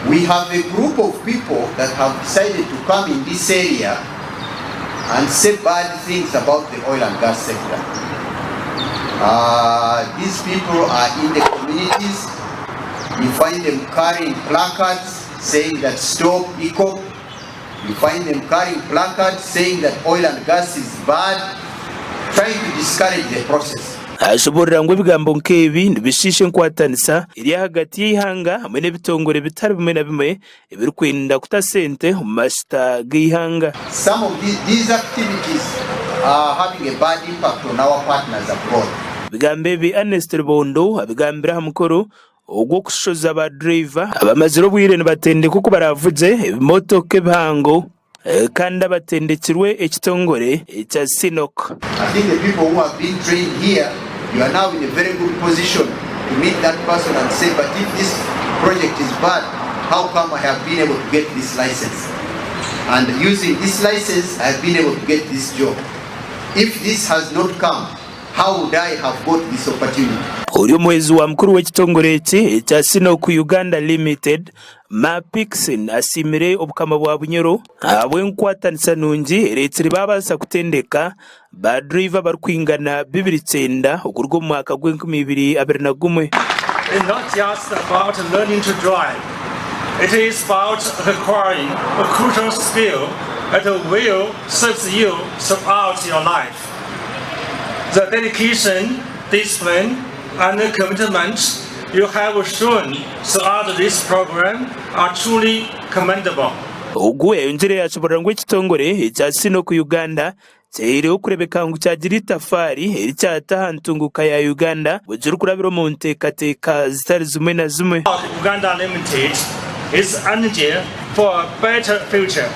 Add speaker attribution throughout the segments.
Speaker 1: We have a group of people that have decided to come in this area and say bad things about the oil and gas sector. Uh, these people are in the communities. You find them carrying placards saying that stop EACOP. You find them carrying placards saying that oil and gas is bad, trying to discourage the process.
Speaker 2: Ashoboorora ngu ebigambo nk'ebi nibishiisha enkwatanisa eri ahagati y'eihanga hamwe n'ebitongore bitari bimwe na bimwe ebirikwenda kuta sente omu mashita g'eihanga.
Speaker 1: Some of these activities are having a bad impact on our partners abroad.
Speaker 2: Ebigambo ebi Ernest Rubondo abigambire aha mukoro ogw'okushoza ba dureeva abamazire obwire nibatendekwa oku baraavugye ebimotoka ebihango kandi abatendekirwe ekitongore ekya Sinok.
Speaker 1: I think the people who have been trained here, you are now in a very good position to meet that person and say, but if this project is bad, how come I have been able to get this license? And using this license, I have been able to get this job. If this has not come, How would I have got this opportunity?
Speaker 2: Ori omuhwezi wa mukuru w'ekitongore eki ekya Sinok Uganda Limited, Ma Pixin asiimire Obukama bwa Bunyoro ahabw'enkwatanisa nungi ereetsire baabaasa kutendeka ba dureeva abarikwingana 29 okuruga omu mwaka gw'enkumi ibiri abiri na gumwe.
Speaker 3: It's not just about learning to drive, it is about acquiring a crucial skill that will serve you throughout your life. The dedication, discipline, and commitment you have shown throughout this program are truly commendable.
Speaker 2: Ogu yayongyire yaashoboorora ngu ekitongore ekya Sinok Uganda kyehaireho kureebeka ngu kyagira eitafaari eri kyata aha ntunguuka ya Uganda ekirikurabira omu nteekateeka zitari zimwe na zimwe.
Speaker 3: Sinok Uganda Limited is energy for a better future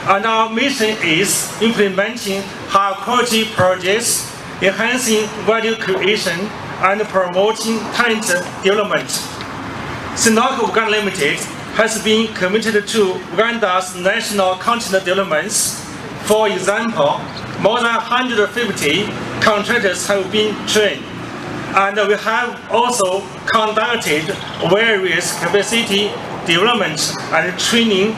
Speaker 3: and our mission is implementing high quality projects, enhancing value creation and promoting talent development. Sinok Uganda Limited has been committed to Uganda's national content developments. For example, more than 150 contractors have been trained, and we have also conducted various capacity development and training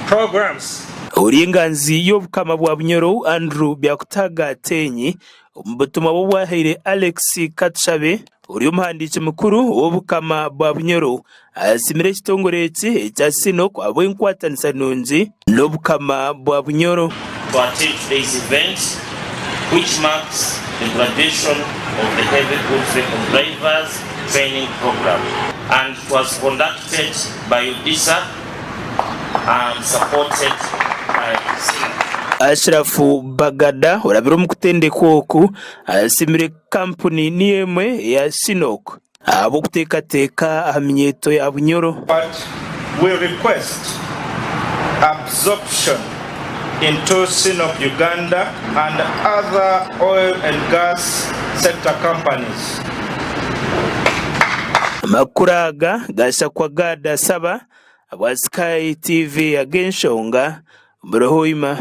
Speaker 3: programs.
Speaker 2: Ori enganzi y'Obukama bwa Bunyoro, Andrew Byakutaga Ateenyi, omu butumwa bwe obu ahaire Alex Katushabe, ori omuhandiiki mukuru w'Obukama bwa Bunyoro, asiimire ekitongore eki ekya Sinok ahabw'enkwatanisa nungi n'Obukama bwa Bunyoro.
Speaker 4: To attend today's event which marks the graduation of the Heavy Goods Vehicle Drivers Training Program and it was conducted by UDISA and supported by Sinok.
Speaker 2: Ashraf Bagada orabire omu kutendekwa oku asiimire kampuni niyo emwe eya Sinok ahabw'okuteekateeka aha minyeeto ya Bunyoro.
Speaker 5: But we request absorption into Sinop Uganda and other oil and gas sector companies.
Speaker 2: Amakuru aga gashakwa Gad Asaba abwa Sky TV ag'enshonga omuri Hoima.